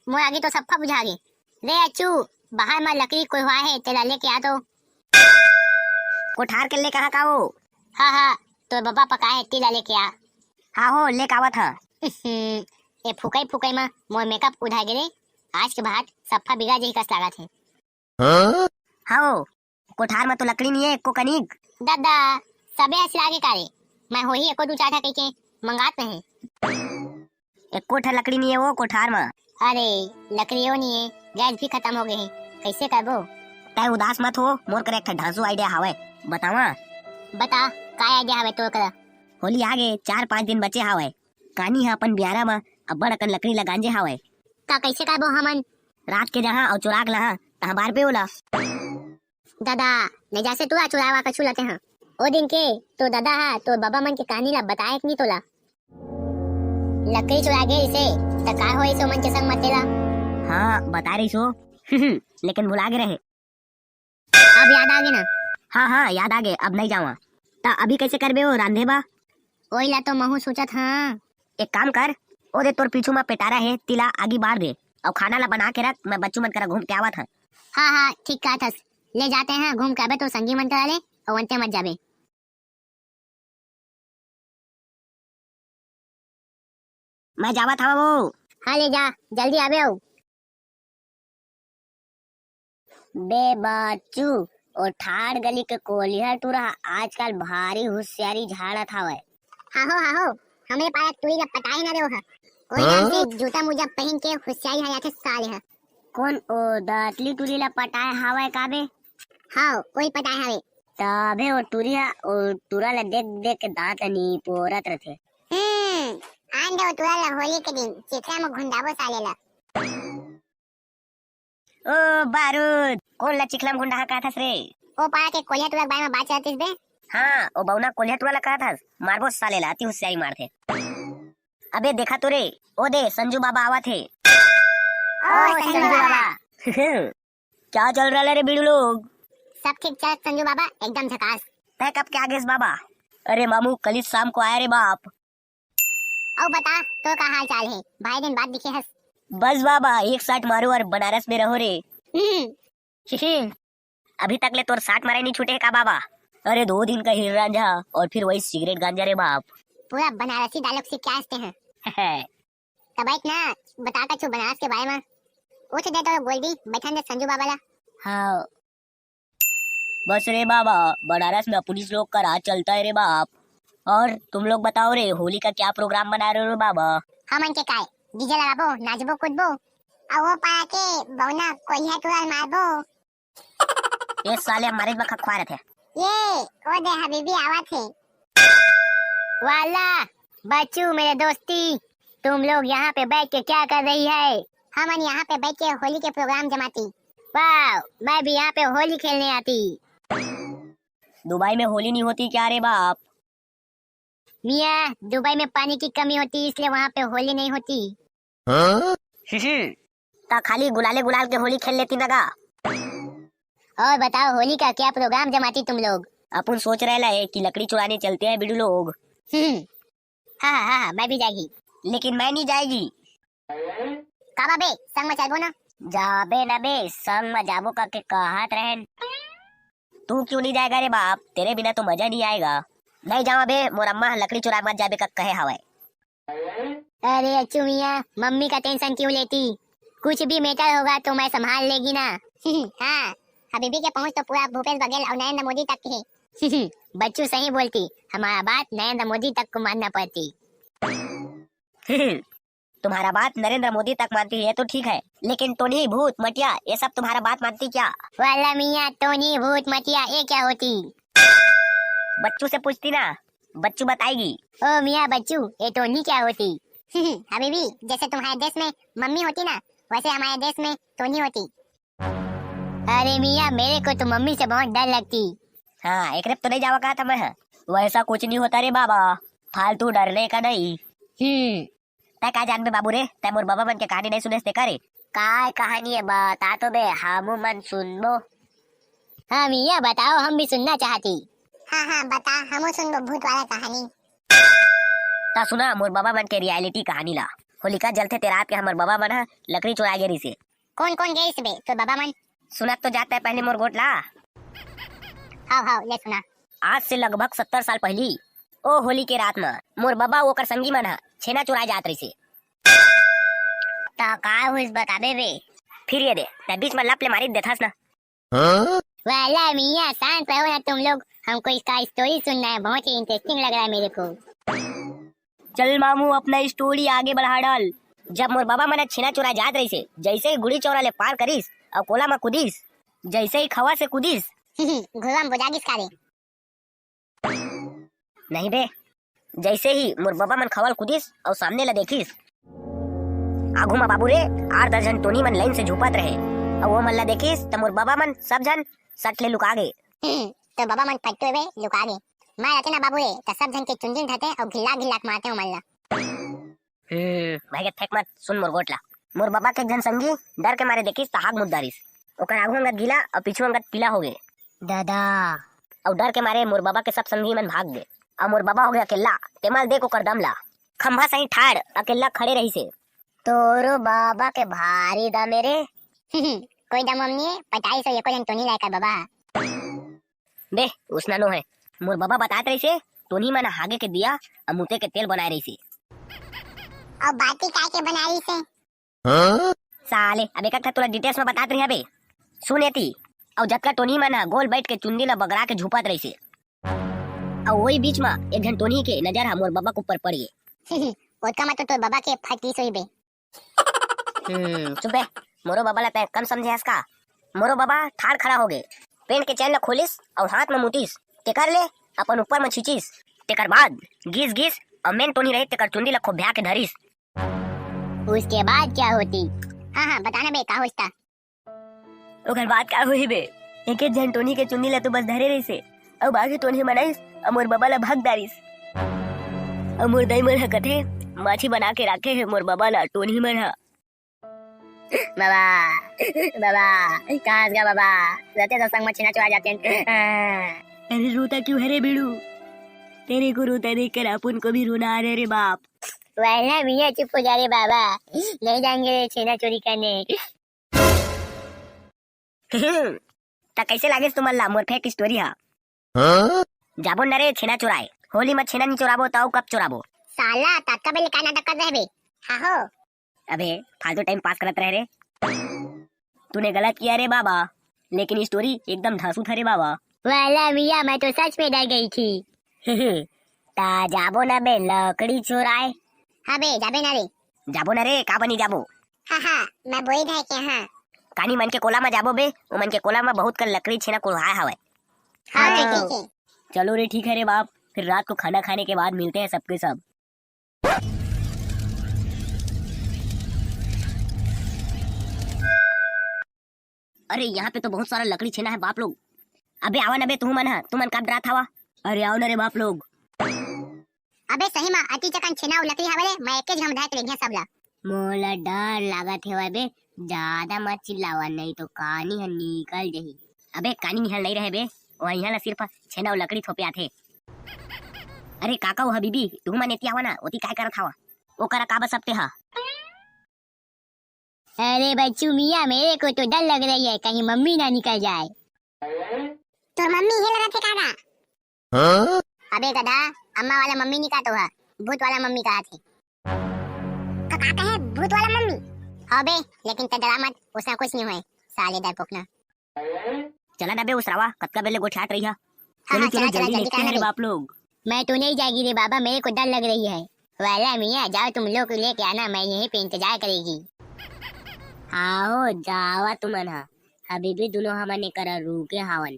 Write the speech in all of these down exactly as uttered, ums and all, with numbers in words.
मोर आगे तो सफ्फा बुझा गे। रे अच्छू, बाहर म लकड़ी कोई हुआ है, तेला लेके आ तो। कोठार के ले कहा का वो? हाँ, हाँ, तोर बबा पकाए है, तेला लेके आ। हाँ हो, लेके आवत ह। ए फुकई फुकई म मोर मेकअप उधा गे रे। आज के बाद सफ्फा बिगड़ जही कस लागत हे। हाँ? हव, कोठार म तो लकड़ी नइ हे एको कनिक। ददा, सबे ह सिला गे का रे? मैं होही एको दू चार ठा कहिके मंगात नहीं। एको ठा लकड़ी नइ हे वो कोठार म। अरे, लकड़ियो नइ हे, गैस भी खतम हो गे हे, कइसे करबो? तै उदास मत हो, मोर करा एक ठा ढांसू idea हावय, बतावा? बता, का idea हावय तोर करा? होली आगे चार पांच दिन बचे हावय, कानी ह अपन बियारा म अब्बड़ अकन लकड़ी ल गांजे हावय। त कइसे करबो हमन? रात के जहां अउ चुराक लहां, तहां बारबे ओला। ददा, ले जा से तू आ चुरावा कछु लते हां। ओ दिन के तो ददा हा तोर बबा मन के कहानी ला बताए कि नी तोला? लकड़ी चुरा गे इसे, त का होइस ओमन के संग म तेला? हाँ, बता रहिस हो। लेकिन भुला गे रहे। अब याद आ गे ना? हाँ, हाँ, याद आ गे, अब नहीं जावा। त अभी कइसे करबे ओ रांधे बा? ओही ला तो महू सोचत हं। एक काम कर, ओ दे तोर पीछू म पेटारा हे, तिला आगी बार दे, अउ खाना ला बना के रख, मैं बच्चू मन करा घूम के आवत हं। हाँ, हाँ, ठीक कहत हस। ले जाते हैं, घूम के आबे तोर संगी मन करा ले, अउ अंते मत जाबे। मैं जावत हवं वो। हाँ, ले जा, जल्दी आबे अउ। बे बच्चू, ओ ठाड़ गली के कोलिहा टूरा ह आजकल भारी हुसियारी झाड़त हवय। हाहो, हाहो, हमरे पारा टूरी ला पटाए न रे ओह। ओही नाम से जूता मोजा पहिन के हुसियारी झाड़त हे साले ह। कोन ओ दतली टूरी ला पटाए हवय का बे? हाव, ओही पटाए हवे। तभे ओ टूरी ह ओ टूरा ला देख देख के दांत ला निपोरत रथे। हम्म, आन दे ओ टूरा ला होली के दिन, चिखला म घुंडाबो साले ला। ओ बारूद, कोन ला चिखला म घुंडाहा कहत हस रे? ओ पारा के कोलिहा टूरा के बारे म बात चलत रिस बे। हाँ, ओ बौना कोलिहा टूरा ला कहत हस, मारबो साले ला, अति हुसियारी मारथे। अबे देखा तो रे, ओ दे संजू बाबा आवत हे। ओ संजू बाबा। क्या चल रहा है रे बीड़ू लोग? सब ठीक चलत संजू बाबा, एकदम झकास। तै कब के आ गेस बाबा? अरे मामू, कल ही शाम को आया रे बाप। अउ बता, तोर का हाल चाल हे? भारी दिन बाद दिखे हस। बस बाबा, एक साट मारो अउ बनारस में रहो रे। हम्म। अभी तक ले तोर साट मारे नहीं छूटे हे का बाबा? अरे दो दिन का हीरो रांझा अउ फिर वही सिगरेट गांजा रे बाप। पूरा बनारसी dialogue सीख के आए हस तैं ह। त बइठ ना, बता कछु बनारस के बारे म। उठ दे तो गोल्डी, बइठन दे संजू बाबा ला। हाँ। बस रे बाबा, बनारस में पुलिस लोग का राज चलता है रे बाप। और तुम लोग बताओ रे, होली का क्या प्रोग्राम बना रहे हो रे बाबा? हमन के काय, DJ लगाबो, नाचबो, कूदबो, अउ ओ पारा के बौना कोलिहा टूरा ल मारबो। ए साले, मारे बखत खुआ रहे थे। ये, ओ दे हबीबी आवत हे। वाला, बच्चू मेरे दोस्ती, तुम लोग यहाँ पे बैठ के क्या कर रही है? हमन यहाँ पे बैठ के होली के प्रोग्राम जमाती। वाह, मैं भी यहाँ पे होली खेलने आती। दुबई में होली नहीं होती क्या रे बाप? मियाँ, दुबई में पानी की कमी होती, इसलिए वहाँ पे होली नहीं होती। हाँ? ता खाली गुलाले गुलाल के होली खेल लेती ना गा। और बताओ, होली का क्या प्रोग्राम जमाती तुम लोग? अपन सोच रहे ला है कि लकड़ी चुराने चलते हैं बिडू लोग। हाँ, हाँ, हाँ, हाँ, मैं भी जाएगी। लेकिन मैं नहीं जाएगी। काबा बे, संग में चलबो ना? जाबे ना बे, संग में जाबो करके कहत रहन। तू क्यों नहीं जाएगा रे बाप? तेरे बिना तो मजा नहीं आएगा। नहीं जावा बे, मोर अम्मा ह लकड़ी चुराए मत जाबे का कहे हवय। अरे अच्छू मियाँ, मम्मी का tension क्यों लेती? कुछ भी matter होगा तो मैं संभाल लेगी ना। हाँ, हबीबी के पहुँच तो पूरा भूपेश बघेल और नरेंद्र मोदी तक है। बच्चू सही बोलती, हमारा बात नरेंद्र मोदी तक को मानना पड़ती। तुम्हारा बात नरेंद्र मोदी तक मानती है तो ठीक है, लेकिन टोनी, भूत, मटिया, ये सब तुम्हारा बात मानती क्या? वाला मियाँ, टोनी, भूत, मटिया, ये क्या होती? बच्चू से पूछती ना, बच्चू बताएगी। ओ मियाँ बच्चू, ये टोनी क्या होती? हबीबी, जैसे तुम्हारे देश में मम्मी होती ना, वैसे हमारे देश में टोनी होती। अरे मियाँ, मेरे को तो मम्मी से बहुत डर लगती। हाँ, एकरे तो नहीं जावा कहा था मैं। वैसा कुछ नहीं होता रे बाबा, फालतू डरने का नहीं। हम्म। तै का जानबे बाबू रे, तै मोर बाबा मन के कहानी नहीं सुनेस ते का रे? काय कहानी है, बता तो बे, हमू मन सुनबो। हाँ मियाँ बताओ, हम भी सुनना चाहती। हाँ, हाँ, बता, हमू सुनबो भूत वाला कहानी। ता सुना मोर बाबा मन के reality कहानी ला। होलिका जलथे ते रात के हमर बबा मन ह लकड़ी चुराए गे रिसे। कोन कोन गे रिस बे तोर बबा मन? सुनत तो जात हे पहली मोर गोठ ला। हाव हाव, ले सुना। आज से लगभग सत्तर साल पहली ओ होली के रात म मोर बबा अउ ओकर संगी मन ह छेना चुराए जात रहिसे। त का होइस बताबे बे? फिर ये दे, तैं बीच म लप ले मारी देथस ना। वाला मियाँ, शांत रहो ना तुम लोग, हमको इसका स्टोरी सुनना है, बहुत ही इंटरेस्टिंग लग रहा है मेरे को। चल मामू, अपना स्टोरी आगे बढ़ा डाल। जब मोर बबा मन छेना चुराए जात रहिसे, जैसे ही गुड़ी चौरा ले पार करिस अउ कोला म कूदिस, जैसे ही खवा से कूदिस, घुरवा म बोजा गिस का रे। नहीं बे, जैसे ही मोर बबा मन खवा ल कूदिस अउ सामने ला देखिस, आघू म बाबू रे, आठ दस झन टोनी मन लाइन से झुपत रहे, अउ वो मन ला देखिस त मोर बबा मन सब झन सट ले लुका गे। हम्म, तो बबा मन फट्टू बे लुका गे। मैं रहते ना बाबू रे, त सब झन के चुंदी उठाते अउ घिल्ला घिल्ला के मारते ओमन ला। हम्म, भाई के फेंक मत, सुन मोर गोठ ला। मोर बबा के एक झन संगी डर के मारे देखिस त हाग मुद्दारिस। ओकर आघू अंगत गीला अउ पीछू अंगत पीला हो गे। दादा। अउ डर के मारे मोर बबा के सब संगी मन भाग गे। अउ मोर बबा हो गे अकेल्ला, तेमल देख ओकर दम ला। खंभा सही ठाड़ अकेल्ला खड़े रहिसे। तोरो बबा के भारी दम ए रे। कोई दम वम नइ हे, पटाई सो एको झन टोनी लायक हे बबा। बे, उसना नो हे। मोर बबा बतात रहिसे, टोनी मन हागे के दिया अउ मुते के तेल बनाए रहिसे। अउ बाती काय के बनाए रहिसे? साले, अब एक ठा तोला डिटेल्स म बतात रही हबे। सुन एती, अउ जतका टोनी मन ह गोल बैठ के चुंदी ल बगरा के झुपत रहिसे, अउ वही बीच म एक झन टोनी के नजर ह मोर बबा के ऊपर पड़ गे। ओतका म तो तोर बबा के फटीस होही बे। हम्म, चुप बे, मोरो बबा ला तैं कम समझे हस का? मोरो बबा ठाड़ खड़ा हो गे, पेंट के चैन ला खोलिस अउ हाथ म मुतिस, तेकर ले अपन ऊपर म छींचिस, तेकर बाद गिस गिस अउ मेन टोनी रहे तेकर चुंदी ला खोभ्या के धरिस। उसके बाद क्या होती? हाँ, हाँ, बताना बे, का होइस ता? ओकर बाद का होही बे? एके झन टोनी के चुंदी ला तो बस धरे रहिसे, अउ बाकी टोनी मन आइस, अउ मोर बबा ला भग डारिस। अउ मोर दाई मन ह कथे, माछी बना के राखे हे मोर बबा ला टोनी मन ह। बाबा, बाबा, कहाँ गा बाबा? रहते तो संग में छेना चुरा जाते हैं। अरे रोता क्यों है रे बीड़ू? तेरे को रोता देख कर अपन को भी रोना आ रहा है रे बाप। वहला मियाँ चुप हो जा रे बाबा, नहीं जाएंगे रे छेना चोरी करने। त कैसे लागिस तुमन ला मोर फेक स्टोरी हा? हाँ? जाबो न रे छेना चुराए, होली में छेना नहीं चुराबो त अउ कब चुराबो? साला, ततका बेले का नाटक करत रहे बे? हाँ हो। अबे, फालतू टाइम पास करत रहे रे। तूने गलत किया रे बाबा, लेकिन स्टोरी एकदम धांसू था रे बाबा। वाला मियाँ, मैं तो सच में डर गई थी। ता जाबो ना बे लकड़ी चुराए। हाँ बे, जाबे ना रे। जाबो ना रे, का बनी जाबो? हाँ हाँ, मैं बोई धाय के हाँ। कानी मन के कोला में जाबो बे, ओ मन के कोला में बहुत कर लकड़ी छेना कुढ़ाए हवय। हाँ, हाँ। ठीक है। चलो रे, ठीक है रे बाप, फिर रात को खाना खाने के बाद मिलते हैं सबके सब। अरे, यहाँ पे तो बहुत सारा लकड़ी छेना है बाप लोग। अबे आवा न बे तुमन ह, तुमन काबर डरात हवा? अरे आओ न रे बाप लोग। अबे सही मा अति चकन छेना अउ लकड़ी हवे रे, मैं एके झन धाय के लेगिया सबला। मोला डर लागत हेवय बे, ज्यादा मत चिल्लावा, नहीं तो कानी ह निकल जही। अबे कानी निहल नहीं रहे बे, वहिया ला सिर्फ छेना अउ लकड़ी थोपे आथे। अरे काका, वो हबीबी, तुमन एती आवा ना, ओती काय करत हवा? ओ करा का बस अब ते हा? अरे बच्चू मियाँ, मेरे को तो डर लग रही है, कहीं मम्मी ना निकल जाए। तोर मम्मी हे लगत हे का गा? हाँ? अबे गधा, अम्मा वाला मम्मी नहीं का तो है, भूत वाला मम्मी कहा थे। का, का कहे? भूत वाला मम्मी? हाँ बे, लेकिन ते डरा मत, उसका कुछ नहीं होए, साले डरपोकना। चला ना बे उसरावा, कतका बेले गोठियात रही हा। हाँ, चलो, हाँ, चलो, चला, चला, जल्दी जल्दी लेके करा हैं रे बे। बाप लोग। मैं तो नहीं जाएगी रे बाबा, मेरे को डर लग रही है। वाला मियाँ, जाओ तुम लोग लेके आना, मैं यहीं पे इंतजार करेगी। हाँ हो, जावा तुमन हा। अभी भी दुनो हमन एकरा रुके हावन।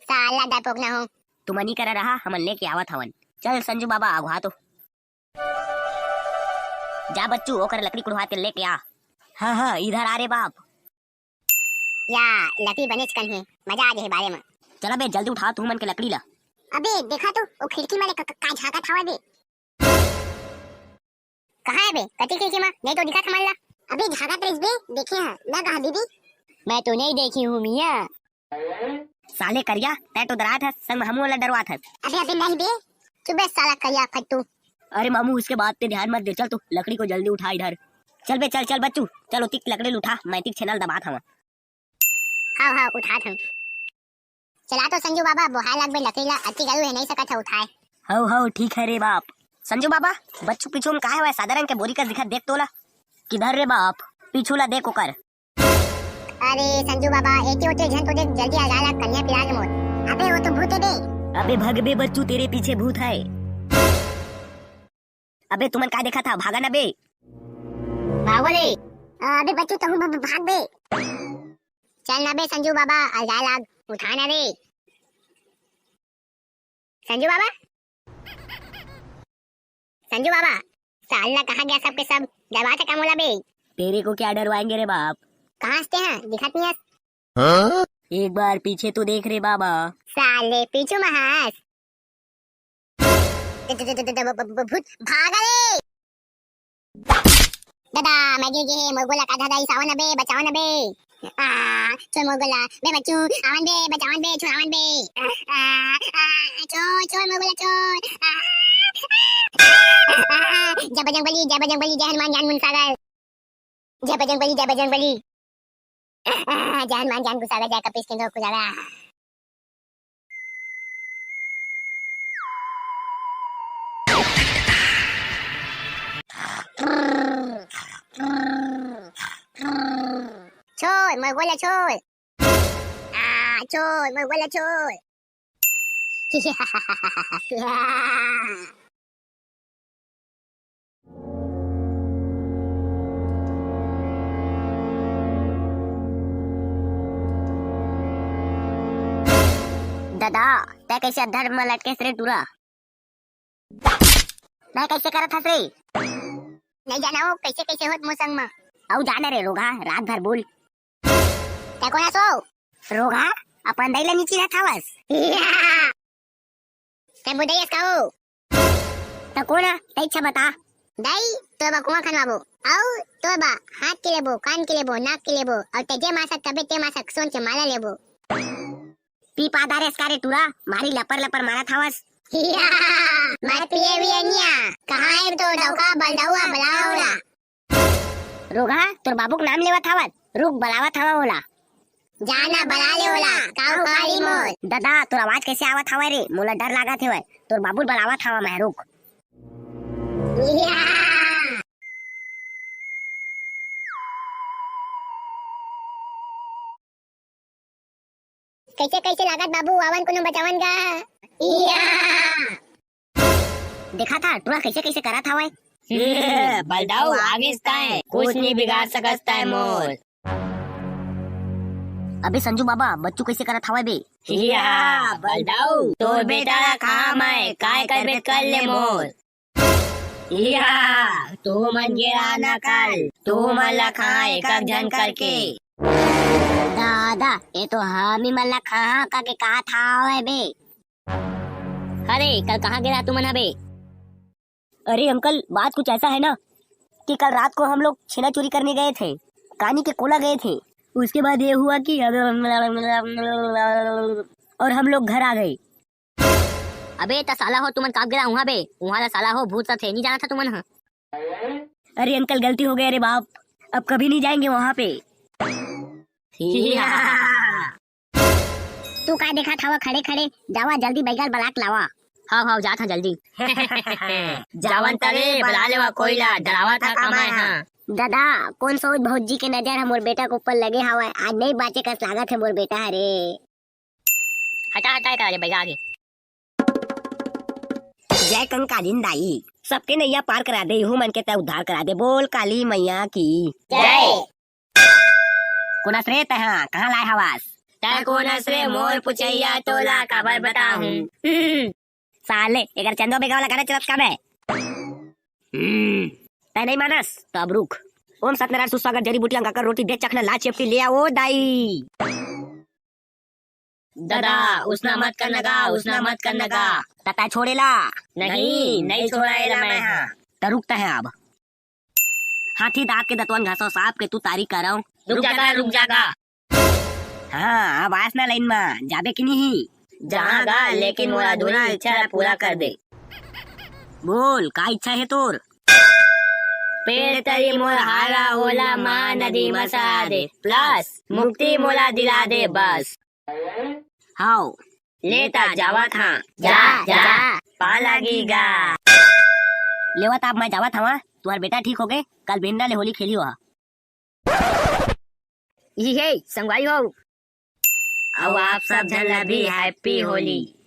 साला डरपोक ना हो। तुमन ही करा रहा, हमन लेके आवत हवन। चल संजू बाबा, अगुआ तो। जा बच्चू, ओकर लकड़ी कुढ़वा के लेके आ। हाँ, हाँ, इधर आ रे बाप। या लकड़ी बनेच कन हे, मजा आ जाही बारे में। चला बे, जल्दी उठा तुमन के लकड़ी ला। अबे देखा तो, वो खिड़की में ले क-, क-, का झांकत हवा बे? कहाँ है बे? कती खिड़की में? नहीं तो दिखा थमन ला। अबे झांकत रहिस बे, देखे हाँ, ना कहा दीदी। मैं तो नहीं देखी हूँ मियाँ। साले करिया, तै तो डरात हस, संग में हमू ला डरवात हस। अबे, अबे नहीं बे, चुप बे साला करिया फट्टू। अरे मामू, उसके बाद ते ध्यान मत दे, चल तू लकड़ी को जल्दी उठा इधर। चल बे, चल, चल बच्चू, चल ओतिक लकड़ी ल उठा, मैं तिक छेना ल दबात हवं। हाँ, हाँ, उठात हवं। चला तो संजू बाबा, बोहाय लागबे लकड़ी ला, अति गरू हे, नहीं सकत हे उठाय। हव, हव, ठीक हे रे बाप। संजू बाबा, बच्चू पीछू म काय हवय, सादा रंग के बोरी कस दिखत, देख तो ओला। किधर रे बाप? पीछू ला देख ओकर। अरे संजू बाबा, एती ओती झन तो देख, जल्दी आगा ला, कनिहा पिला गे मोर। अबे वो तो भूत हे बे। अबे भग बे बच्चू, तेरे पीछे भूत है। अबे तुमन का देखत हव, भागा ना बे। भागो रे। अबे बच्चू, तहूँ भ-, भ-, भाग बे। चल ना बे संजू बाबा, अलगा लाग, उठा ना रे। संजू बाबा, संजू बाबा, साल ना कहाँ गया सबके सब, डरवाथे का मोला बे? तेरे को क्या डरवाएंगे रे बाप? कहाँ हंसते हैं, दिखत नहीं हस। हाँ? एक बार पीछे तो देख रे बाबा। साले पीछू म हस। The-, the-, the-, the-, the-, ब-, ब-, ब-, भूत, भागा रे। ददा, मैं गिर गे हे, मोर गोला का धदाई, सावन बे, बचावन बे। आ, छोड़ मोर गोला, बे बच्चू, आवन बे, बचावन बे, छुड़ावन बे। आ, आ, आ, छोड़, छोड़ मोर गोला, छोड़। आ, आ, आ, आ, जय बजरंग बली, जय बजरंग बली, जय हनुमान ज्ञान गुण सागर। जय बजरंग बली, जय बजरंग बली। आ, आ, जय हनुमान ज्ञान गुण सागर, जय कपीस तिंहन खुजागर। छोड़, मोर गोला छोड़। आ, छोड़, मोर गोला छोड़। ददा, तैं कइसे अधर म लटकेस रे टूरा? मैं कइसे करत हस रे? नहीं जाना हो, कइसे कइसे होत मोर संग म। अउ जाने रे रोगहा, रात भर बोल। तैं कोन हस ओ? रोगहा, अपन दाई ल नीची रहत हवस। तैं बुदई अस का ओ? त कोन ह? तैं इच्छा बता। दाई, तोर बा कुआं खनवाबो। अउ तोर बा हाथ के लेबो, कान के लेबो, नाक के लेबो, अउ तैं जे मासक तबे ते मासक सोन के माला लेबो। पी पा दारेस का रे टूरा, मारी लपर लपर मारत हवस। हिया, मैं पिए विए निया, कहाँ हे तो डौका बलडौआ बलाओ ला। रोगहा, तोर बाबू के नाम लेवत हवत, रुक बलावत हवा ओला। जाना बला ले ओला, काऊ खाली मोर। ददा, तोर आवाज कइसे आवत हवय रे? मोला डर लागत हवय, तोर बाबू ल बलावत हवा मैं, रुक। हिया। कइसे कइसे लागत बाबू, आवन कोनो बचावन गा। इया। देखा था टूरा कइसे कइसे करत हवय। बलदाऊ आ गिस तैं, कुछ नहीं बिगाड़ सकस तैं मोर। अबे संजू बाबा, बच्चू कइसे करत हवय बे? या, बलदाऊ, तोर बेटा ला खा मैं, काय करबे कर ले मोर। या, तू मन गिरा ना कल, तू मन ला खा एक एक झन करके। दादा, ये तो हामी मन ला खा करके कहा था हवय बे। अरे, कल कहाँ गिरा तू मन हबे? अरे अंकल, बात कुछ ऐसा है ना कि कल रात को हम लोग छेना चोरी करने गए थे, कानी के कोला गए थे। उसके बाद ये हुआ कि और हम लोग घर आ गए। अबे त साला हो, तुमन काब गिरा उहाँ बे? उहाँ ला साला हो, भूत सा थे, नहीं जाना था तुमन ह। अरे अंकल, गलती हो गया रे बाप, अब कभी नहीं जाएंगे वहाँ पे। तू का देखत हवा खड़े खड़े? जावा जल्दी बैगल बलाक लावा। हाव, हाव, जात हं जल्दी। जावन तरे, बला लेवा कोई ला, डरावत हा का मैं हा। दादा, कौन सोच भौजी के नजर ह मोर बेटा के ऊपर लगे हवय, आज नहीं बाँचे कस लागत हे मोर बेटा ह रे। हटा, हटा, करा दे, बैगा आगे। जय कंकालीन दाई, सबके नैया पार करा दे, इहू मन के तै उद्धार करा दे। बोल काली मैया की जय। कोन अस रे तैं हा? कहाँ लाए हवास? तैं कोन अस रे मोर पुचैया, तोला काबर बताहूँ? साले, एकर चंदो बेगाव ला गाना चलत का बे? हम्म, तैं नहीं मानस, तो अब रुक। ओम सतनारायण सुस्वागत जड़ी बूटी अंगाकर रोटी दे चखना ला चेपटी ले आ ओ दाई। ददा, उसना मत करना गा, उसना मत करना गा। त तैं छोड़ेला? नहीं, नहीं छोड़ाएला मैं हा। त रुकता है अब। हाथी दांत के दतवन घसो सांप के तू तारी करव। रुक जागा, रुक जागा। हाँ, अब आस ना लाइन मा, जाबे कि नहीं? जहाँ गा, लेकिन मोर अधूरा इच्छा ला पूरा कर दे। बोल, का इच्छा हे तोर? पेड़ तरी मोर हारा, ओला महानदी मसा दे, प्लस मुक्ति मोला दिला दे, बस। हाव। ले ता जावत हां। जा, जा। पा लागी गा। लेवत आप मैं जावत हवा, तुहर बेटा ठीक होगे, कल बेंदा ले होली खेली हो। इही हे संगवारी हो। अउ आप सब झन ला भी हैप्पी होली।